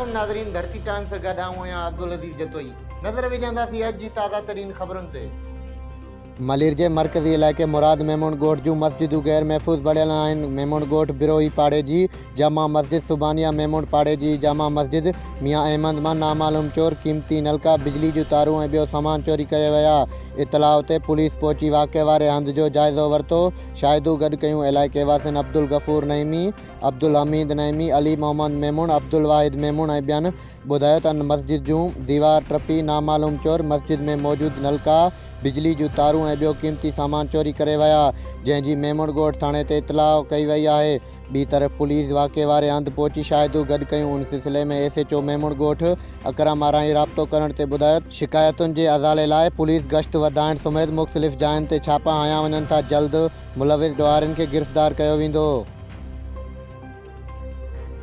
عليڪم ناظرين ڌرتي ٽائيمز سان گڏ آئون آهيان عبدالعزيز جتوئي نظر وجهنداسين اڄ جي تازه ترين خبرن تي. ملير جي مرڪزي علائقي مراد ميمڻ ڳوٺ جون مسجدون غير محفوظ بڻيل آهن، ميمڻ ڳوٺ بروهي پاڙي جي جامع مسجد سبحانيه ميمڻ پاڙي جي جامع مسجد ميان احمد مان نامعلوم چور قيمتي نلڪا، بجلي جون تارون ۽ ٻيو سامان چوري ڪري ويا، اطلاع تي پوليس پهچي واقعي واري هنڌ جو جائزو ورتو، شاهدون گڏ ڪيون، علائقي واسين عبدالغفور نعيمي، عبدالحميد نعيمي، علي محمد ميمڻ، عبدالواحد ميمڻ ۽ ٻين ٻڌايو ته ان مسجد جون ديوار ٽپي نامعلوم چور مسجد ۾ موجود نلڪا، بجلي جون تارون ۽ ٻيو قيمتي سامان چوري ڪري ويا، جنهن جي ميمڻ ڳوٺ ٿاڻي تي اطلاع ڪئي وئي آهي. ٻي طرف پوليس واقعي واري هنڌ پهچي شاهدون گڏ ڪيون، ان سلسلي ۾ ايس ايڇ او ميمڻ ڳوٺ اڪرم آرائين رابطو ڪرڻ تي ٻڌايو ته شڪايتن جي ازالي لاء پوليس گشت وڌائڻ سميت مختلف جاين تي ڇاپا هنيا وڃن ٿا، جلد ملوث ڏوهارين کي گرفتار ڪيو ويندو.